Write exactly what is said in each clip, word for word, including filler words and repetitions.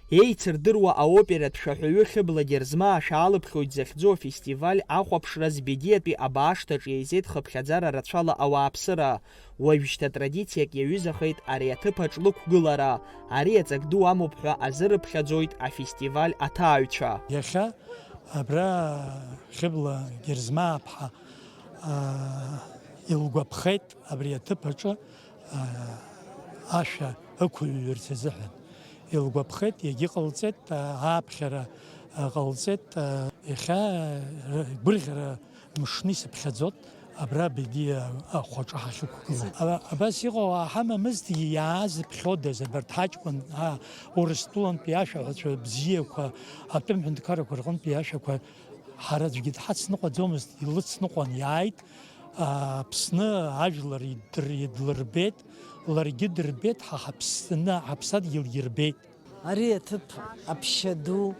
Еицырдыруа аоператә шәаҳәаҩы Хьыбла Герзмаа шәаалыԥхьоит захьӡу афестиваль ахәаԥшраз Бедиатәи абаашҭаҿ еизеит хыԥхьаӡара рацәала ауааԥсыра. Уажәшьҭа традициак иаҩызахеит ари аҭыԥаҿ лықәгылара. Ари аҵак ду амоуп ҳәа азырыԥхьаӡоит афестиваль аҭааҩцәа. Иахьа абра Хьыбла Герзмааԥҳа, аа, илгәаԥхеит абри аҭыԥ аҿы, аа, ашәа ықәыҩҩырц азыҳәан. Илгәаԥхеит, иагьыҟалҵеит, аа, ааԥхьара, аа, ҟалҵеит, аа, иахьа, р-, гәырӷьара мшны исыԥхьаӡоит. Абра Бедиа ахәаҿы ҳахьықәгылоу. Ала-, абас иҟоу ааҳамамызҭгьы, иаазыԥхьодаз абарҭ ҳаҷкәын, аа, Урыстәылантәи ашәаҳәацәа бзиақәа, атәым ҳәынҭқаррақәа рҟынтәи ашәақәа ҳара аӡәгьы дҳацныҟәаӡомызт, илыцныҟәан иааит, аа, Аԥсны ажәлар идыр-, идлырбеит, ларгьы дырбеит, ҳа ҳаԥсны, ҳаԥсадгьылгьы рбеит. Ари аҭыԥ аԥшьа ду,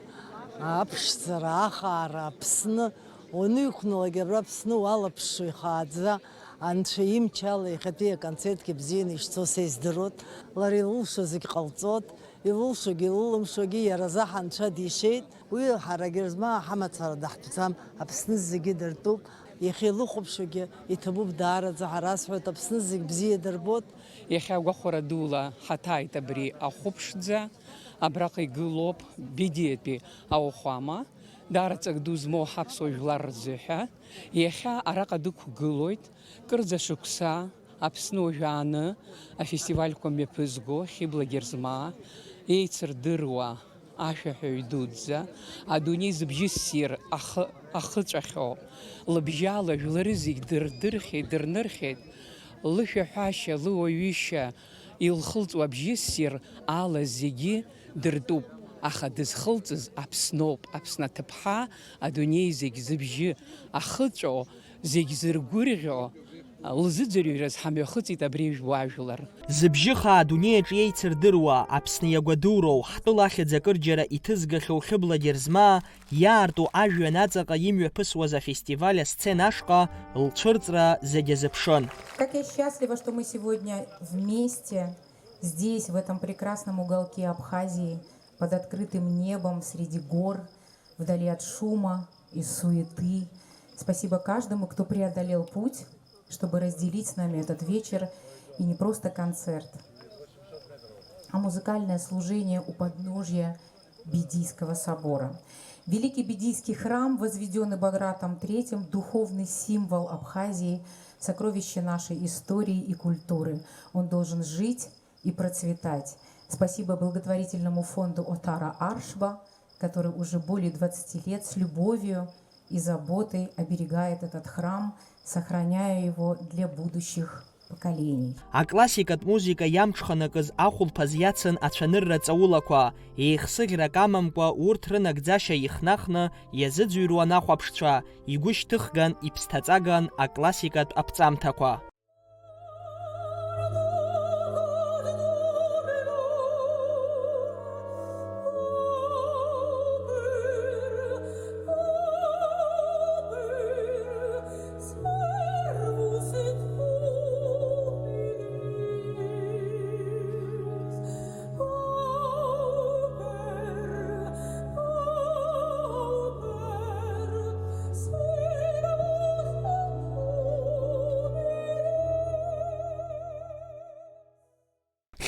аԥшӡара, ахаара, Аԥсны уаныҩқәналак, абра Аԥсны уалаԥшуа ихааӡа, Анцәа имчала иахьатәи аконцертгьы бзианы ишцо сеиздыруеит. Лара илылшо зегь ҟалҵоит, илылшогьы илылымшогьы иара азы ҳанцәа дишеит. Уи ҳара Герзмаа ҳамацара даҳтәӡам, Аԥсны зегьы дыртәуп. Иахьа илыхәаԥшуагьы иҭабуп даараӡа, ҳара асҳәоит, Аԥсны зегь бзиа дырбоит. Иахьа агәахәара дула ҳаҭааит абри ахәыԥшӡа. Абраҟа игылоуп Бедиатәи ауахәама, даара ҵак ду змоу ҳаԥсуа жәлар рзыҳәа. Иахьа араҟа дықәгылоит кырӡа шықәса Аԥсны уажәааны афестивальқәа мҩаԥызго Хьыбла Герзмаа, еицырдыруа ашәаҳәаҩ дуӡӡа, адунеи зыбжьы ссир ахы-, ахыҵәахьоу, лыбжьала жәлары зегь дырдырхьеит, дырнырхьеит, лышәаҳәашьа, лыуаҩышьа, илхылҵуа абжьы ссир ала зегьы дыртәуп, аха дызхылҵыз Аԥсноуп, Аԥсны аҭыԥҳа, адунеи зегь зыбжьы ахыҵәо, зегь зыргәырӷьо, лзыӡырҩраз ҳамҩахыҵит абри жәбо ажәлар. Зыбжьы хаа адунеи аҿы еицырдыруа, Аԥсны иагәадуроу, ҳтәыла ахьӡ акырџьара иҭызгахьоу Хьыбла Герзмаа иаарту ажәҩан аҵаҟа имҩаԥысуаз афестиваль асцена ашҟа лцәырҵра зегь азыԥшын. Как я счастлива, что мы сегодня вместе, здесь, в этом прекрасном уголке Абхазии, под открытым небом, среди гор, вдали от шума и суеты. Спасибо каждому, кто преодолел путь, чтобы разделить с нами этот вечер, и не просто концерт, а музыкальное служение у подножья Бедийского собора. Великий Бедийский храм, возведённый Багратом третьим, духовный символ Абхазии, сокровище нашей истории и культуры. Он должен жить и процветать. Спасибо благотворительному фонду Отара Аршба, который уже более двадцати лет с любовью и заботой оберегает этот храм, сохраняя его для будущих поколений. Аклассикатә музыка иамҽханакыз ахәылԥаз иацын ацәанырра ҵаулақәа, еихсыӷьрак амамкәа урҭ рынагӡашьа ихнахны иазыӡырҩуан ахәаԥшцәа, игәышьҭыхган, иԥсҭаҵаган аклассикатә аԥҵамҭақәа.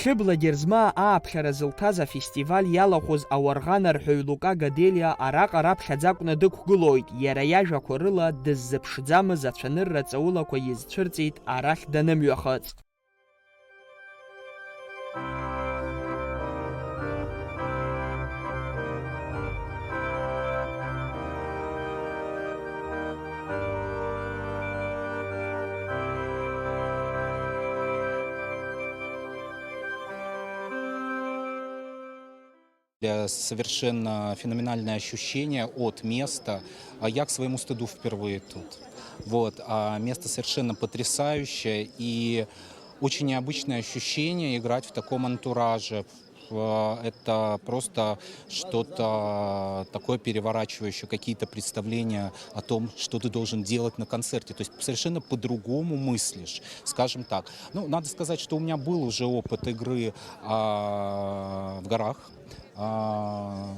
Хьыбла Герзмаа ааԥхьара зылҭаз афестиваль иалахәыз ауарӷан арҳәаҩ Лука Гаделиа араҟа раԥхьаӡа акәны дықәгылоит, иара иажәақәа рыла дыззыԥшӡамыз ацәанырра ҵаулақәа изцәырҵит арахь данымҩахыҵ. Совершенно феноменальное ощущение от места. А я к своему стыду впервые тут. Вот, а место совершенно потрясающее и очень необычное ощущение играть в таком антураже. Э, Это просто что-то такое переворачивающее, какие-то представления о том, что ты должен делать на концерте. То есть совершенно по-другому мыслишь, скажем так. Ну, надо сказать, что у меня был уже опыт игры а, в горах. А,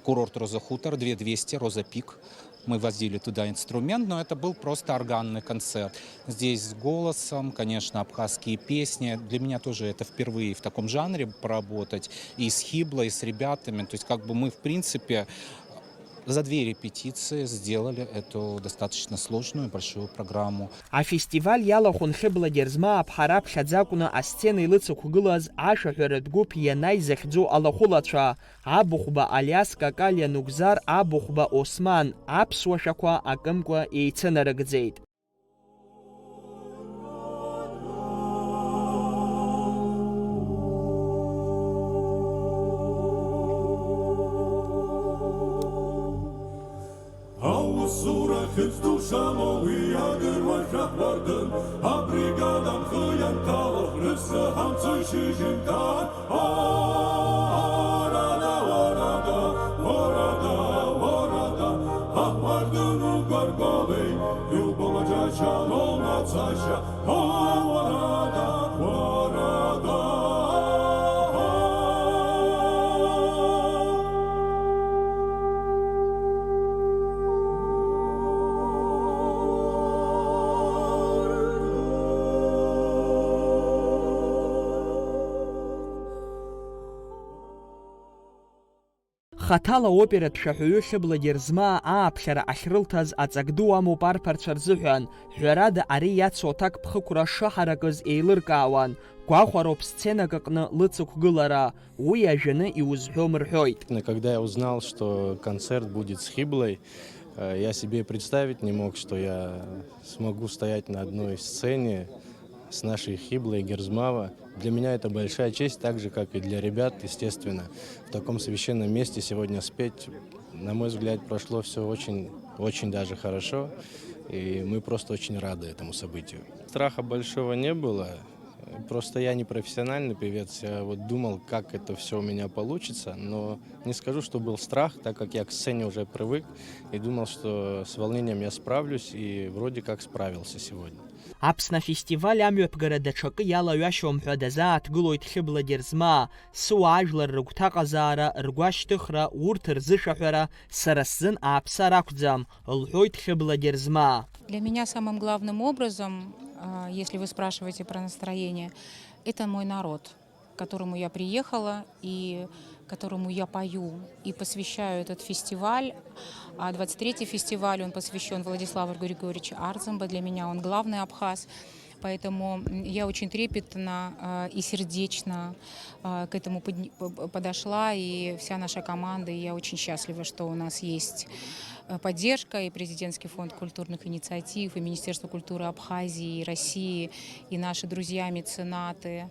Курорт Роза Хутор, две двести, Роза Пик. Мы возили туда инструмент, но это был просто органный концерт. Здесь с голосом, конечно, абхазские песни. Для меня тоже это впервые в таком жанре поработать. И с Хиблой, и с ребятами. То есть как бы мы, в принципе, за две репетиции сделали эту достаточно сложную большую программу. Афестиваль иалахәын Хьыбла Герзмаа ԥҳа раԥхьаӡа акәны асцена илыцықәгылаз ашәаҳәаратә гәыԥ Ианай захьӡу алахәылацәа. Абыхәба Алиас Какалиа Нугзар, Абыхәба Осман, аԥсуа шәақәа акымкәа еицынарыгӡеит. Аусура хьӡ ду шамоу уи адыруашәа ҳуардын, абригада амхы ианҭало, рыԥсы ҳамцои шьыжьымҭан. Орада, орада, орада, орада, аҳуардын угәаргәалеи, иубома џьашьа, лоума цашьа, орада, орада. Хаҭала аоператә шәаҳәаҩы Хьыбла Герзмаа ааԥхьара ахьрылҭаз аҵак ду амоуп арԥарцәа рзыҳәан, ҳәарада, ари иацу аҭакԥхықәра шыҳаракыз еилыркаауан, гәахәароуп сценак аҟны лыцықәгылара, уи ажәаны иузҳәом рҳәоит. Но когда я узнал, что концерт будет с Хиблой, э, я себе представить не мог, что я смогу стоять на одной сцене с нашей Хиблой Герзмава. Для меня это большая честь, так же, как и для ребят, естественно. В таком священном месте сегодня спеть, на мой взгляд, прошло все очень, очень даже хорошо, и мы просто очень рады этому событию. Страха большого не было. Просто я не профессиональный певец, я вот думал, как это все у меня получится, но не скажу, что был страх, так как я к сцене уже привык и думал, что с волнением я справлюсь, и вроде как справился сегодня. Аԥсны афестиваль амҩаԥгара даҽакы иалаҩашьом ҳәа дазааҭгылоит Хьыбла Герзмаа, сыуаажәлар рыгәҭаҟазаара, ргәашьҭыхра, урҭ рзышәаҳәара сара сзын ааԥсар акәӡам, лҳәоит Хьыбла Герзмаа. Для меня самым главным образом, а, если вы спрашиваете про настроение, это мой народ, к которому я приехала и которому я пою и посвящаю этот фестиваль. А двадцать третий фестиваль, он посвящен Владиславу Григорьевичу Арзамба. Для меня он главный абхаз. Поэтому, м, я очень трепетно, а, и сердечно, а, к этому подн-, п-, п-, подошла, и вся наша команда, и я очень счастлива, что у нас есть, э, поддержка, и Президентский фонд культурных инициатив, и Министерство культуры Абхазии, и России, и наши друзья-меценаты.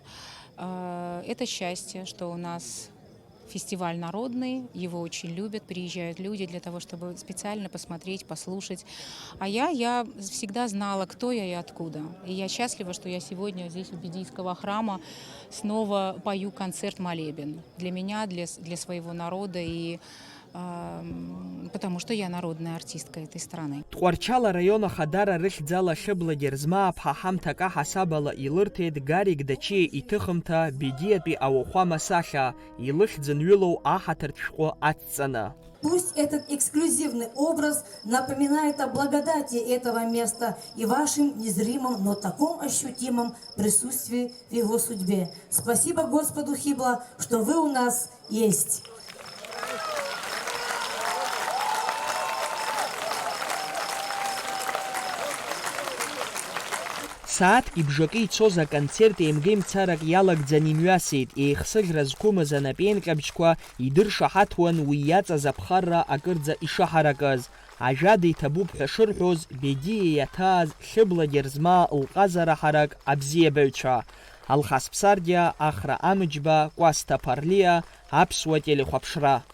Э, это счастье, что у нас фестиваль народный, его очень любят, приезжают люди для того, чтобы специально посмотреть, послушать. А я, я всегда знала, кто я и откуда. И я счастлива, что я сегодня здесь, у Бедийского храма, снова пою концерт-молебен. Для меня, для с-, для своего народа и, ам, потому что я народная артистка этой страны. Тҟәарчал араион Ахадара рыхьӡала Хьыбла Герзмааԥҳа ҳамҭак аҳасабала илырҭеит Гарик Дачиа иҭыхымҭа Бедиатәи ауахәама сахьа, илыхьӡынҩылоу аҳаҭыртә шәҟәы адҵаны. Пусть этот эксклюзивный образ напоминает о благодати этого места и вашем незримом, но таком ощутимом присутствии в его судьбе. Спасибо Господу Хибла, что вы у нас есть. Сааҭки бжаки ицоз аконцерт еимгеимцарак иалагӡан имҩасит, еихсыӷьра зқәымыз анапеинҟьабжьқәа идыршаҳаҭуан уи иаҵаз аԥхарра акырӡа ишыҳаракыз. Ажәада иҭабуп ҳәа шырҳәоз, Бедиа иаҭааз Хьыбла Герзмаа лҟазара ҳарак абзиабаҩцәа. Алхас Ԥсардиа, Ахра Амыџьба, Кәасҭа Ԥарлиа, Аԥсуа телехәаԥшра.